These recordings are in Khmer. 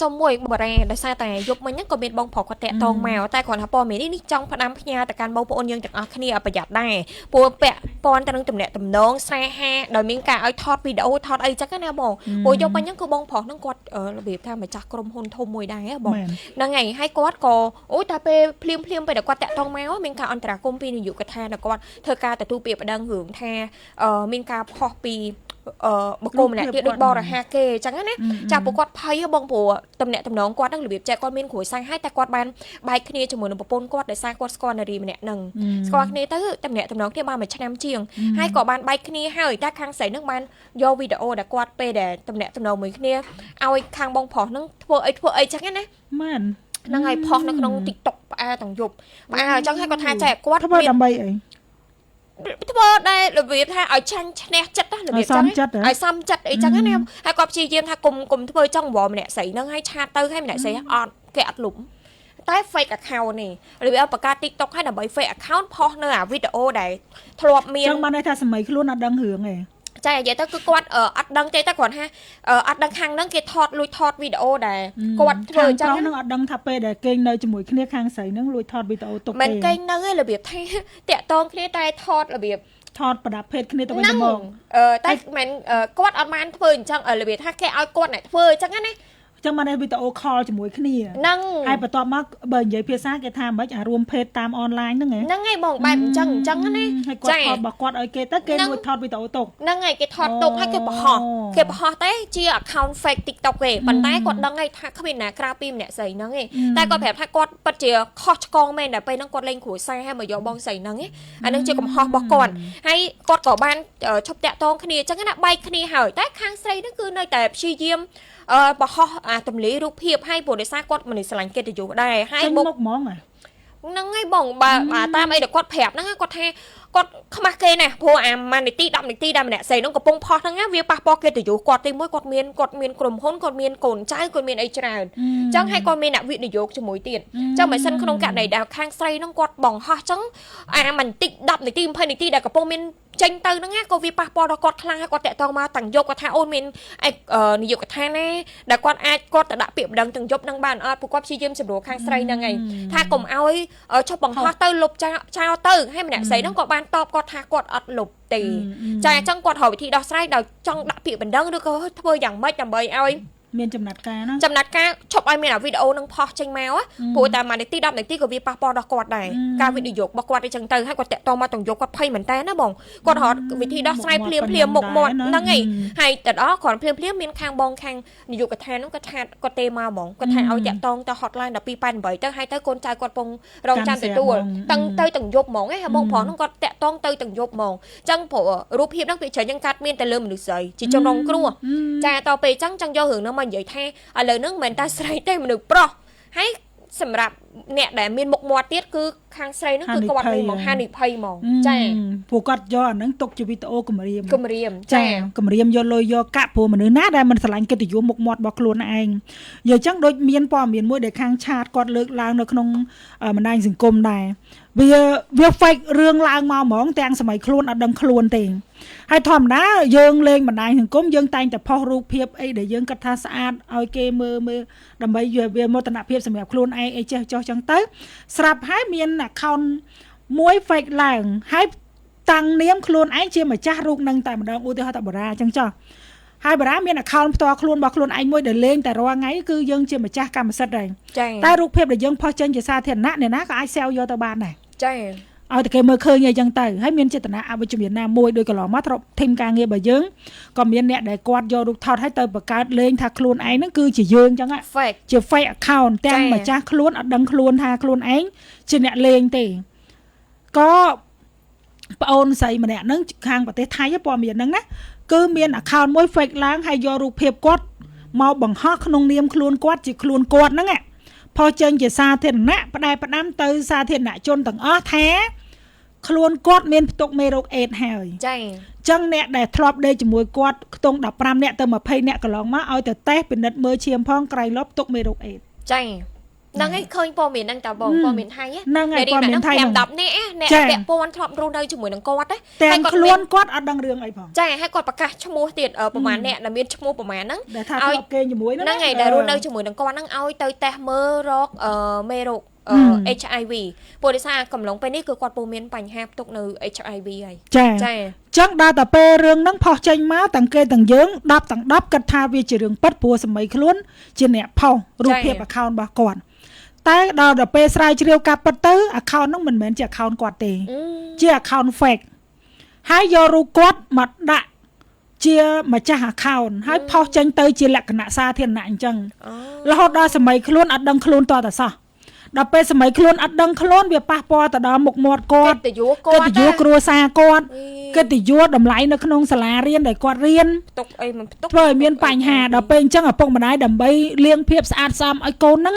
សុំមួយបារាដោយសារតែយប់មិញហ្នឹងក៏មានបងប្រុសគាត់តាក់ទងមកតែគ្រាន់ថាព័ត៌មាននេះនេះចង់ផ្ដាំផ្ញើទៅកាន់បងប្អូនយើងទាំងអស់គ្នាឲ្យប្រយ័ត្នដែរព្រោះពាក់ព័ន្ធទៅនឹងទំនាក់ទំនងស្នេហាដោយមានការឲ្យថតវីដេអូថតអីចឹងណាបងព្រោះយប់មិញហ្នឹងគឺបងប្រុសហ្នឹងគាត់របៀបថាម្ចាស់ក្រុមហ៊ុនធំមួយដែរបងហ្នឹងហើយហើយគាត់ក៏អូតែពេលភ្លាមភ្លាមពេលដែលគាត់តាក់ទងមកមានការអន្តរាគមន៍ពីនាយកដ្ឋានដែលគាត់ធ្វើការទទួលពាក្យប្តឹងរឿងថាមានការផុសពីបុគ្គលម្នាក់ទៀតដូចបរិហាគេអញ្ចឹងណាចាពួកគាត់ភ័យបងព្រោះតំណែងតំណងគាត់នឹងរបៀបចែកគាត់មានគ្រួសារហើយតែគាត់បានបែកគ្នាជាមួយនឹងប្រពន្ធគាត់ដោយសារគាត់ស្គាល់នារីម្នាក់នឹងស្គាល់គ្នាទៅតំណែងតំណងគ្នាបានមួយឆ្នាំជាងហើយក៏បានបែកគ្នាហើយតែខាងស្រីនឹងបានយកវីដេអូដែលគាត់ពេលដែលតំណែងតំណងមួយគ្នាឲ្យខាងបងប្រុសនឹងធ្វើអីធ្វើអីចឹងណាមែនហ្នឹងហើយផុសនៅក្នុង TikTok ផ្អើទាំងយប់ផ្អើអញ្ចឹងហើយគាត់ថាចែកគាត់ធ្វើដើម្បីអីធ្វើដែររបៀបថាឲ្យចាញ់ឈ្នះចិត្តណារបៀបចឹងឲ្យសមចិត្តអីចឹងណាហើយគាត់ព្យាយាមថាគុំធ្វើចង់វល់ម្នាក់ស្រីហ្នឹងឲ្យឆាតទៅឲ្យម្នាក់ស្រីអត់គេអត់លុបតែ fake account នេះរបៀបបង្កើត TikTok ឲ្យដើម្បី fake account ផុសនៅអាវីដេអូដែលធ្លាប់មានចឹងបានន័យថាសម័យខ្លួនអត់ដឹងរឿងទេចានិយាយទៅគឺគាត់អត់ដឹងទេតែគ្រាន់ថាអត់ដឹងខាងហ្នឹងគេថតលួចថតវីដេអូដែលគាត់ធ្វើអញ្ចឹងហ្នឹងអត់ដឹងថាពេលដែលគេងនៅជាមួយគ្នាខាងស្រីហ្នឹងលួចថតវីដេអូទុកទេមិនគេងនៅទេរបៀបថាតាក់តងគ្នាតែថតរបៀបថតប្រដាប់ភេទគ្នាទៅវិញទៅមកតែមិនគាត់អត់បានធ្វើអញ្ចឹងរបៀបថាគេឲ្យគាត់អ្នកធ្វើអញ្ចឹងណាចឹងបានវីដេអូ call ជាមួយគ្នាហ្នឹងហើយបន្ទាប់មកបើនិយាយភាសាគេថាមិនអារួមភេទតាមអនឡាញហ្នឹងហ្នឹងហើយបងបែបអញ្ចឹងអញ្ចឹងណាហើយគាត់ថតរបស់គាត់ឲ្យគេទៅគេលួចថតវីដេអូទុកហ្នឹងហើយគេថតទុកហើយគេបង្ហោះគេបង្ហោះទេជា account fake TikTok ទេប៉ុន្តែគាត់ដឹងហើយថាគ្មានណាក្រៅពីម្នាក់ស្រីហ្នឹងទេតែគាត់ប្រាប់ថាគាត់ពិតជាខុសឆ្គងមែនតែពេលហ្នឹងគាត់លេងគ្រួសារហើយមកយកបងស្រីហ្នឹងអាហ្នឹងជាកំហុសរបស់គាត់ហើយគាត់ក៏បានឈប់តាក់ទងគ្នាអញ្ចឹងណាបែកគ្នាហើយតែខាងស្រីហ្នឹងគឺនៅតែព្យាយាមបង្ហោះអាទម្លាយរូបភាពឲ្យព្រោះដោយសារគាត់មនុស្សស្រឡាញ់កិត្តិយសដែរហើយមុខហ្មងហ្នឹងហើយបងបើតាមអីដែលគាត់ប្រាប់ហ្នឹងគាត់ថាគាត់ខ្មាស់គេណាព្រោះអាមួយនាទី10នាទីដែលម្នាក់ស្រីហ្នឹងកំពុងផុសហ្នឹងណាវាប៉ះពាល់កិត្តិយសគាត់ទីមួយគាត់មានក្រុមហ៊ុនគាត់មានកូនចៅគាត់មានអីច្រើនអញ្ចឹងហើយគាត់មានអ្នកវិនិយោគជាមួយទៀតអញ្ចឹងបើសិនក្នុងករណីដែលខាងស្រីហ្នឹងគាត់បង្ហោះអញ្ចឹងអាបន្តិច10នាទី20នាទីដែលកំពុងមានចេញទៅហ្នឹងណាក៏វាប៉ះពាល់ដល់គាត់ខ្លាំងហើយគាត់តាក់ទងមកទាំងយប់គាត់ថាអូនមាននាយកដ្ឋានណាដែលគាត់អាចគាត់ទៅដាក់ពាក្យបណ្ដឹងទាំងយប់ហ្នឹងបានអត់ពួកគាត់ព្យាយាមសម្រួលខាងស្រីហ្នឹងឯងថាកុំឲ្យឈប់បង្ហោះទៅលុបចោលទៅហើយម្នាក់ស្រីហ្នឹងក៏បានតបគាត់ថាគាត់អត់លុបទេចាអញ្ចឹងគាត់រកវិធីដោះស្រាយដោយចង់ដាក់ពាក្យបណ្ដឹងឬក៏ធ្វើយ៉ាងម៉េចដើម្បីឲ្យមានចំណាត់ការណាចំណាត់ការឈប់ឲ្យមានអាវីដេអូនឹងផុសចេញមកព្រោះតែមួយនាទី10នាទីក៏វាប៉ះពាល់ដល់គាត់ដែរការវិនិយោគរបស់គាត់អីចឹងទៅហើយគាត់តាក់ទងមកទាំងយកគាត់ភ័យមែនតើណាបងគាត់រត់វិធីដោះស្រាយភ្លាមភ្លាមមុខមាត់ហ្នឹងឯងហើយទៅដល់គ្រាន់ភ្លាមភ្លាមមានខាងបងខាងនាយកដ្ឋានហ្នឹងគាត់ថាគាត់ទេមកហ្មងគាត់ថាឲ្យតាក់ទងទៅ hotline 1288ទៅហើយទៅកូនចៅគាត់ពងរងចាំទទួលតាំងទៅទាំងយប់ហ្មងឯងបងប្រុសហ្នឹងគាត់តាក់ទងទៅទាំងយប់ហ្មងចឹងព្រោះរូបភាពហ្នឹងពីច្រើនយើងកាត់មានតែលើមនុស្សស្រីជាជនរងគ្រោះចាតទៅពេលចឹងចង់យករឿងហ្នឹងមកនិយាយថាឥឡូវហ្នឹងមិនមែនតែស្រីទេមនុស្សប្រុសហើយសម្រាប់អ្នកដែលមានមុខមាត់ទៀតគឺខាងស្រីហ្នឹងគឺគាត់នេះហ្មងហានិភ័យហ្មងចាពួកគាត់យកអាហ្នឹងទុកជាវីដេអូគម្រាមចាគម្រាមយកលុយយកកាក់ព្រោះមនុស្សណាដែលមិនស្រឡាញ់កិត្តិយសមុខមាត់របស់ខ្លួនឯងយល់ចឹងដូចមានព័ត៌មានមួយដែលខាងឆាតគាត់លើកឡើងនៅក្នុងបណ្ដាញសង្គមដែរវា fake រឿងឡើងមកហ្មងទាំងសម័យខ្លួនអត់ដឹងខ្លួនទេហើយធម្មតាយើងលេងបណ្ដាញសង្គមយើងតែងតែផុសរូបភាពអីដែលយើងគិតថាស្អាតឲ្យគេមើលដើម្បីវាមោទនភាពសម្រាប់ខ្លួនឯងអីចេះចុះចឹងទៅស្រាប់ហើយមាន account មួយ fake ឡើងហើយតាំងនាមខ្លួនឯងជាម្ចាស់រូបនឹងតែម្ដងឧទាហរណ៍តាបារាចឹងចុះហើយបារាមាន account ផ្ទាល់ខ្លួនរបស់ខ្លួនឯងមួយដែលលេងតែរាល់ថ្ងៃគឺយើងជាម្ចាស់កម្មសិទ្ធិដែរតែរូបភាពដែលយើងផុសចេញជាសាធារណៈអ្នកណាក៏អាច sell យកទៅបានដែរចាឲ្យតែគេមើលឃើញអីចឹងទៅហើយមានចេតនាអវិជ្ជមានណាមួយដោយកន្លងមកទ្របធីមការងាររបស់យើងក៏មានអ្នកដែលគាត់យករូបថតឲ្យទៅបង្កើតលេងថាខ្លួនឯងហ្នឹងគឺជាយើងចឹងជា fake account ទាំងម្ចាស់ខ្លួនអត់ដឹងខ្លួនថាខ្លួនឯងជាអ្នកលេងទេក៏ប្អូនស្រីម្នាក់ហ្នឹងខាងប្រទេសថៃព័ត៌មានហ្នឹងណាគឺមាន account មួយ fake ឡើងហើយយករូបភាពគាត់មកបង្ហោះក្នុងនាមខ្លួនគាត់ជាខ្លួនគាត់ហ្នឹងផុសចេញជាសាធារណៈផ្ដែផ្ដាំទៅសាធារណជនទាំងអស់ថាខ្លួនគាត់មានផ្ទុកមេរោគអេដហើយចាចឹងអ្នកដែលធ្លាប់ដេកជាមួយគាត់ខ្ទង់15អ្នកទៅ20អ្នកកន្លងមកឲ្យទៅតេស្តពិនិត្យមើលឈាមផងក្រៃលោផ្ទុកមេរោគអេដចា ហ្នឹងឯងឃើញព័ត៌មានហ្នឹងតាបងព័ត៌មានថៃ ហ្នឹងហើយព័ត៌មានថៃ ហ្នឹង10នាក់អ្នកពាក់ព័ន្ធធ្លាប់រស់នៅជាមួយនឹងគាត់ណា ហើយគាត់ខ្លួនគាត់អត់ដឹងរឿងអីផង ចា ហើយគាត់ប្រកាសឈ្មោះទៀតប្រហែលអ្នកដែលមានឈ្មោះប្រហែលហ្នឹង ដែលថាធ្លាប់គេជាមួយហ្នឹងហ្នឹងហើយដែលរស់នៅជាមួយនឹងគាត់ហ្នឹងឲ្យទៅតេស្តមើលរោគមេរោគ HIV ព្រោះដោយសារកំឡុងពេលនេះគឺគាត់ពុំមានបញ្ហាផ្ទុកនៅ HIV ហើយ ចាចាចឹងដល់តែពេលរឿងហ្នឹងផុសចេញមកទាំងគេទាំងយើង10ទាំង10គិតថាវាជារឿងពិតព្រោះសម័យខ្លួនជាអ្នកផុសរូបភាព account របស់គាត់តែដល់ដល់ពេលស្រាវជ្រាវការពិតទៅ account ហ្នឹងមិនមែនជា account គាត់ទេជា account fake ហើយយករូបគាត់មកដាក់ជាម្ចាស់ account ហើយផុសចេញទៅជាលក្ខណៈសាធារណៈអញ្ចឹងរហូតដល់សម័យខ្លួនអត់ដឹងខ្លួនតតែសោះដល់ពេលសម័យខ្លួនអត់ដឹងខ្លួនវាប៉ះពាល់ទៅដល់មុខមាត់គាត់ កិត្តិយសគាត់ កិត្តិយសគ្រួសារគាត់កិត្តិយសតម្លៃនៅក្នុងសាលារៀនដែលគាត់រៀន ផ្ទុកអីមិនផ្ទុក ធ្វើឲ្យមានបញ្ហាដល់ពេលអញ្ចឹងឪពុកម្ដាយដើម្បីលាងភាពស្អាតស្អំឲ្យកូនហ្នឹង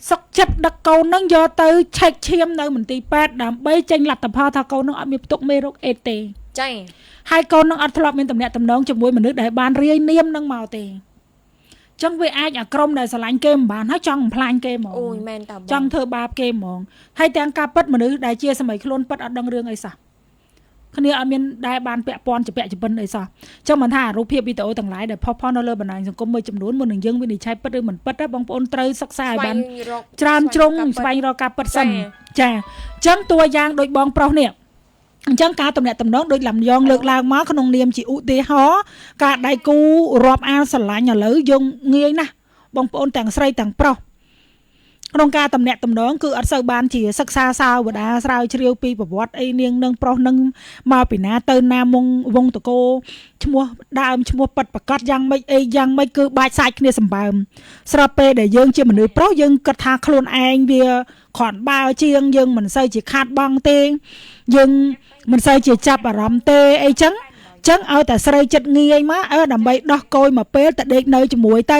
សុកចិត្តដឹកកូនហ្នឹងយកទៅឆែកឈាមនៅមន្ទីរពេទ្យដើម្បីចេញលទ្ធផលថាកូនហ្នឹងអត់មានផ្ទុកមេរោគអេដទេ ចា ហើយកូនហ្នឹងអត់ធ្លាប់មានទំនាក់ទំនងជាមួយមនុស្សដែលបានរាយនាមហ្នឹងមកទេចឹងវាអាចអាក្រុមដែលស្រឡាញ់គេមិនបានហើយចង់បំផ្លាញគេហ្មង អូយមែនតាបង ចង់ធ្វើបាបគេហ្មងហើយទាំងការពិតមនុស្សដែលជាសម័យខ្លួនពិតអត់ដឹងរឿងអីសោះគ្នាអត់មានដែលបានពាក់ព័ន្ធជាពាក់ជាពិនអីសោះចឹងមិនថារូបភាពវីដេអូទាំងឡាយដែលផុសផុសនៅលើបណ្ដាញសង្គមមួយចំនួនមុននឹងយើងវិនិច្ឆ័យពិតឬមិនពិតបងប្អូនត្រូវសិក្សាឲ្យបានច្រើនជ្រុងស្វែងរកការពិតសិនចាចឹងតួយ៉ាងដូចបងប្រុសនេះអញ្ចឹងការតំណាក់តំណងដូចលំយ៉ងលើកឡើងមកក្នុងនាមជាឧទាហរណ៍ការដៃគូរាប់អានស្រឡាញ់ឥឡូវយើងងាយណាស់បងប្អូនទាំងស្រីទាំងប្រុសក្នុងការតំណាក់តំណងគឺអត់សូវបានជាសិក្សាសាវតាស្រាវជ្រាវពីប្រវត្តិអីនាងនឹងប្រុសនឹងមកពីណាទៅណាមងវងតកោឈ្មោះដើមឈ្មោះប៉ិតប្រកាសយ៉ាងម៉េចអីយ៉ាងម៉េចគឺបាច់សាច់គ្នាសម្បើមស្របពេលដែលយើងជាមនុស្សប្រុសយើងគិតថាខ្លួនឯងវាគ្រាន់បើជាងយើងមិនសូវជាខាតបង់ទេយើងមិនសូវជាចាប់អារម្មណ៍ទេអីចឹងចឹងឲ្យតែស្រីចិត្តងាយមកដើម្បីដោះកយមកពេលតែដេកនៅជាមួយទៅ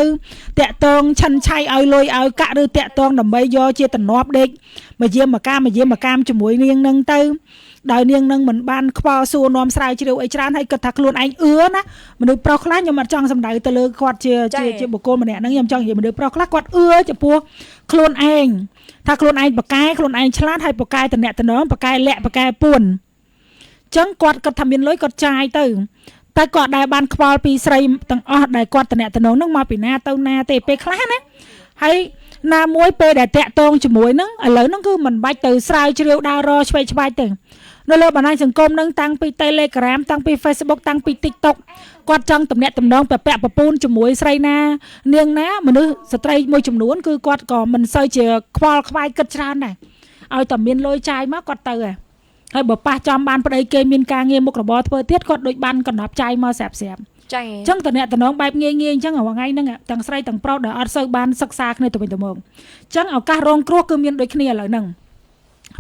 តាក់តងឆិនឆៃឲ្យលុយឲ្យកាក់ឬតាក់តងដើម្បីយកជាតំណប់ដេកមកយាមមកកាមមកយាមមកកាមជាមួយនាងនឹងទៅដោយនាងនឹងមិនបានខ្វល់សួរនាំស្រាវជ្រាវអីច្រើនហើយគិតថាខ្លួនឯងអឿណាមនុស្សប្រុសខ្លះខ្ញុំអត់ចង់សម្ដៅទៅលើគាត់ជាជាបុគ្គលម្នាក់ហ្នឹងខ្ញុំចង់និយាយមនុស្សប្រុសខ្លះគាត់អឿចំពោះខ្លួនឯងថាខ្លួនឯងបកែខ្លួនឯងឆ្លាតហើយបកែតំណតំណងបកែលាក់បកែពួនចឹងគាត់គាត់ថាមានលុយគាត់ចាយទៅតែគាត់ដែលបានខ្វល់ពីស្រីទាំងអស់ដែលគាត់តំណតំណងនឹងមកពីណាទៅណាទេពេលខ្លះណាហើយណាមួយពេលដែលតាក់ទងជាមួយនឹងឥឡូវហ្នឹងគឺមិនបាច់ទៅស្រាវជ្រាវដើររឆ្វេងឆ្វាយទេនៅលើបណ្ដាញសង្គមនឹងតាំងពី Telegram តាំងពី Facebook តាំងពី TikTok គាត់ចង់តំណតំណងពពាក់ពពូនជាមួយស្រីណានាងណាមនុស្សស្ត្រីមួយចំនួនគឺគាត់ក៏មិនសូវជាខ្វល់ខ្វាយគិតច្រើនដែរឲ្យតែមានលុយចាយមកគាត់ទៅហ៎ហើយបើប៉ះចំបានប្តីគេមានការងារមុខរបរធ្វើទៀតគាត់ដូចបានកណ្ដប់ចាយមកស្រាប់ស្រាប់ ចា អញ្ចឹងតំណតំណងបែបងាយងាយអញ្ចឹងរាល់ថ្ងៃហ្នឹងទាំងស្រីទាំងប្រុសដែលអត់សូវបានសិក្សាគ្នាទៅវិញទៅមកអញ្ចឹងឱកាសរងគ្រោះគឺមានដូចគ្នាឥឡូវហ្នឹង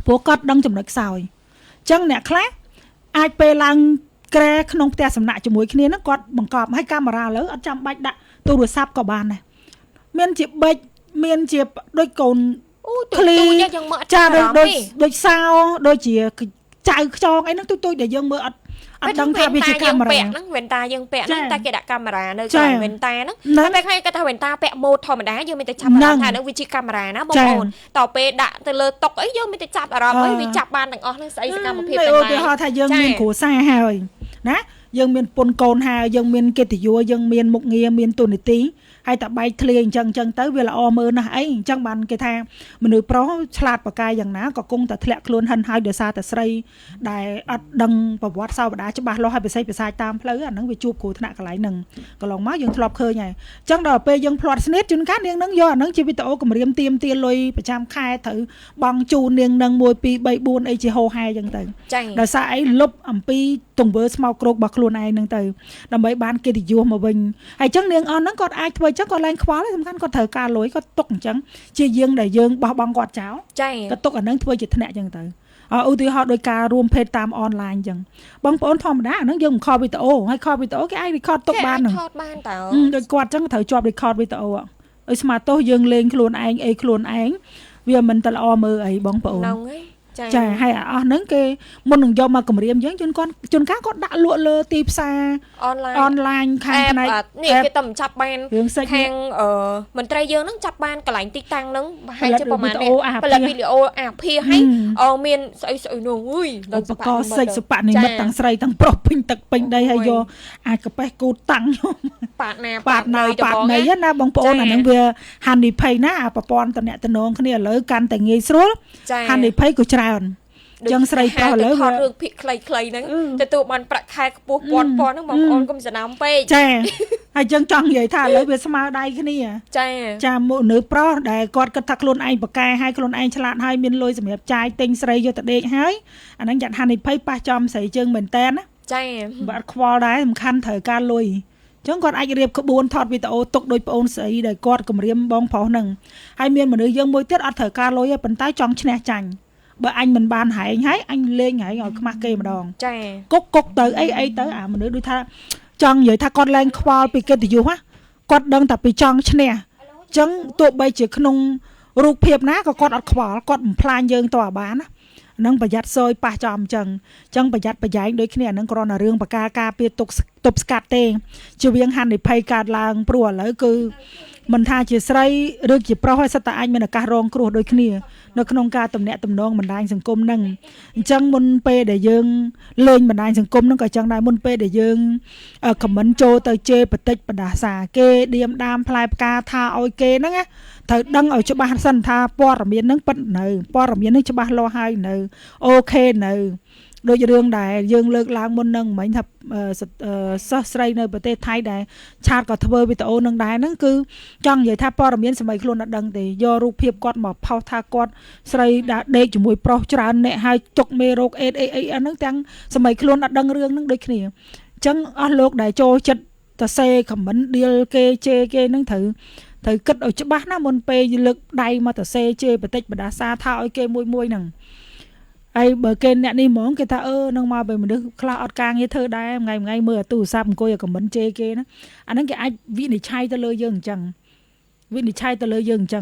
ព្រោះគាត់ដឹងចំណុចខ្សោយអញ្ចឹងអ្នកខ្លះអាចពេលឡើងក្រែក្នុងផ្ទះសំណាក់ជាមួយគ្នាហ្នឹងគាត់បង្កប់ឲ្យកាមេរ៉ាឥឡូវអត់ចាំបាច់ដាក់ទូរស័ព្ទក៏បានដែរមានជាបិចមានជាដូចកូន អូទូទូយើងមើលអត់ ចាដូចដូចសោដូចជាចៅខ្យងអីហ្នឹងទូទូដែលយើងមើលអត់អត់ដឹងថាវាជាកាមេរ៉ា ពាក់ហ្នឹងវ៉ែនតាយើងពាក់ហ្នឹងតែគេដាក់កាមេរ៉ានៅកន្លែងវ៉ែនតាហ្នឹងតែពេលខ្លះគាត់ថាវ៉ែនតាពាក់ម៉ូតធម្មតាយើងមានតែចាប់អារម្មណ៍ថាហ្នឹងវាជាកាមេរ៉ាណាបងប្អូនតទៅពេលដាក់ទៅលើតុអីយើងមានតែចាប់អារម្មណ៍អីវាចាប់បានទាំងអស់ហ្នឹងស្អីសកម្មភាពទាំងឡាយឧទាហរណ៍ថាយើងមានគ្រួសារហើយណាយើងមានពុនកូនហើយយើងមានកិត្តិយសយើងមានមុខងារមានតួនាទីហើយតែបែកធ្លាយអញ្ចឹងអញ្ចឹងទៅវាល្អមើលណាស់អីអញ្ចឹងបានគេថាមនុស្សប្រុសឆ្លាតប្រកាយយ៉ាងណាក៏គង់តែធ្លាក់ខ្លួនហិនហើយដោយសារតែស្រីដែលអត់ដឹងប្រវត្តិសាវតាច្បាស់លាស់ហើយបិសេសបិសាចតាមផ្លូវអាហ្នឹងវាជួបគ្រោះថ្នាក់កន្លែងហ្នឹងកន្លងមកយើងធ្លាប់ឃើញហើយអញ្ចឹងដល់ពេលយើងភ្លាត់ស្នៀតជួនកាលនាងហ្នឹងយកអាហ្នឹងជាវីដេអូគម្រាមទៀមទាលុយប្រចាំខែត្រូវបង់ជូននាងហ្នឹង1 2 3 4អីជាហោហែអញ្ចឹងទៅដោយសារអីលុបអំពីទង្វើស្មោកគ្រោករបស់ខ្លួនឯងហ្នឹងទៅដើម្បីបានកិត្តិយសមកវិញហើយអញ្ចឹងនាងអស់ហ្នឹងគាត់អាចធ្វើអញ្ចឹងគាត់ឡើងខ្វល់សំខាន់គាត់ត្រូវការលុយគាត់ទុកអញ្ចឹងជាយើងដែលយើងបោះបង់គាត់ចោលគាត់ទុកអាហ្នឹងធ្វើជាថ្នាក់អញ្ចឹងទៅឧទាហរណ៍ដោយការរួមភេទតាមអនឡាញអញ្ចឹងបងប្អូនធម្មតាអាហ្នឹងយើងមិនខលវីដេអូហើយខលវីដេអូគេអាច record ទុកបានហ្នឹង ថតបានតើ ដូចគាត់អញ្ចឹងត្រូវជាប់ record វីដេអូឲ្យស្មាតទោសយើងលេងខ្លួនឯងអីខ្លួនឯងវាមិនទៅល្អមើលអីបងប្អូន ហ្នឹងហើយ ចាហើយអស់ហ្នឹងគេមុននឹងយកមកគម្រាមយើងជួនគាត់ជួនកាលគាត់ដាក់លក់លើទីផ្សារ អនឡាញ អនឡាញខាងផ្នែក នេះគេតែមិនចាប់បាន រឿងសាច់ ខាងមន្ត្រីយើងហ្នឹងចាប់បានកន្លែងទីតាំងហ្នឹងប្រហែលជាប្រហែលនេះផលិតវីដេអូអាភាឲ្យមានស្អីស្អីនោះអុយ ឧបករណ៍សិចសុបនិមិត្តទាំងស្រីទាំងប្រុសពេញទឹកពេញដីហើយយកអាចកាប៉េះគូតតាំង ប៉ាតណា ប៉ាតណាប៉ាតណីណាបងប្អូនអាហ្នឹងវាហានិភ័យណាអាប្រព័ន្ធតំណតំណងគ្នាឥឡូវកាន់តែងាយស្រួលហានិភ័យក៏ច្រើនចឹងស្រីប្រុសឥឡូវ ថតរឿងភាគខ្លីៗហ្នឹងទទួលបានប្រាក់ខែខ្ពស់ពាន់ពាន់ហ្នឹងបងប្អូនកុំសណ្ដើមពេក ចាហើយចឹងចង់និយាយថាឥឡូវវាស្មើដៃគ្នា ចា ចាមនុស្សប្រុសដែលគាត់គិតថាខ្លួនឯងបកកែហើយខ្លួនឯងឆ្លាតហើយមានលុយសម្រាប់ចាយទិញស្រីយកទៅដេកហើយអាហ្នឹងយ៉ាត់ហានិភ័យប៉ះចំស្រីជើងមែនតើណា ចា បើអត់ខ្វល់ដែរសំខាន់ត្រូវការលុយចឹងគាត់អាចរៀបក្បួនថតវីដេអូទុកដោយប្អូនស្រីដែលគាត់គម្រាមបងប្រុសហ្នឹងហើយមានមនុស្សយើងមួយទៀតអត់ត្រូវការលុយទេប៉ុន្តែចង់ឈ្នះចាញ់បើអញមិនបានហែងហើយអញលេងហែងឲ្យខ្មាស់គេម្ដង ចា គុកគុកទៅអីអីទៅអាមនុស្សដូចថាចង់និយាយថាគាត់លែងខ្វល់ពីកិត្តិយសណាគាត់ដឹងតែពីចង់ឈ្នះអញ្ចឹងទោះបីជាក្នុងរូបភាពណាក៏គាត់អត់ខ្វល់គាត់បំផ្លាញយើងតើបានណាហ្នឹងប្រយ័ត្នសយប៉ះចំអញ្ចឹងអញ្ចឹងប្រយ័ត្នប្រយែងដូចគ្នាអាហ្នឹងគ្រាន់តែរឿងបកាការពារទុកទប់ស្កាត់ទេជាវៀងហានិភ័យកើតឡើងព្រោះឥឡូវគឺមិនថាជាស្រីឬជាប្រុសហើយសិតតែអាចមានឱកាសរងគ្រោះដូចគ្នានៅក្នុងការទំនាក់ទំនងបណ្ដាញសង្គមហ្នឹងអញ្ចឹងមុនពេលដែលយើងលេងបណ្ដាញសង្គមហ្នឹងក៏ចឹងដែរមុនពេលដែលយើងខមមិនចូលទៅជេរបតិចបដាសាគេឌៀមដាមផ្លែផ្កាថាឲ្យគេហ្នឹងណាត្រូវដឹងឲ្យច្បាស់សិនថាព័ត៌មានហ្នឹងពិតនៅព័ត៌មានហ្នឹងច្បាស់លាស់ហើយនៅ OK នៅដូចរឿងដែលយើងលើកឡើងមុននឹងមិញថាសិស្សស្រីនៅប្រទេសថៃដែលឆាតក៏ធ្វើវីដេអូនឹងដែរហ្នឹងគឺចង់និយាយថាព័ត៌មានសម័យខ្លួនអត់ដឹងទេយករូបភាពគាត់មកផុសថាគាត់ស្រីដែលដេកជាមួយប្រុសច្រើនអ្នកហើយជុកមេរោគអេដអីអីអាហ្នឹងទាំងសម័យខ្លួនអត់ដឹងរឿងហ្នឹងដូចគ្នាអញ្ចឹងអស់លោកដែលចូលចិត្តតសេខមមិនឌៀលគេជេរគេហ្នឹងត្រូវត្រូវគិតឲ្យច្បាស់ណាមុនពេលលើកដៃមកតសេជេរបតិចបដាសាថាឲ្យគេមួយមួយហ្នឹងហើយបើគេអ្នកនេះហ្មងគេថាអឺនឹងមកបើមនុស្សខ្លះអត់ការងារធ្វើដែរថ្ងៃថ្ងៃមើលអាទូរស័ព្ទអង្គុយឲ្យខមមិនជេរគេណាអាហ្នឹងគេអាចវិនិច្ឆ័យទៅលើយើងអញ្ចឹងវិនិច្ឆ័យទៅលើយើងអញ្ចឹង។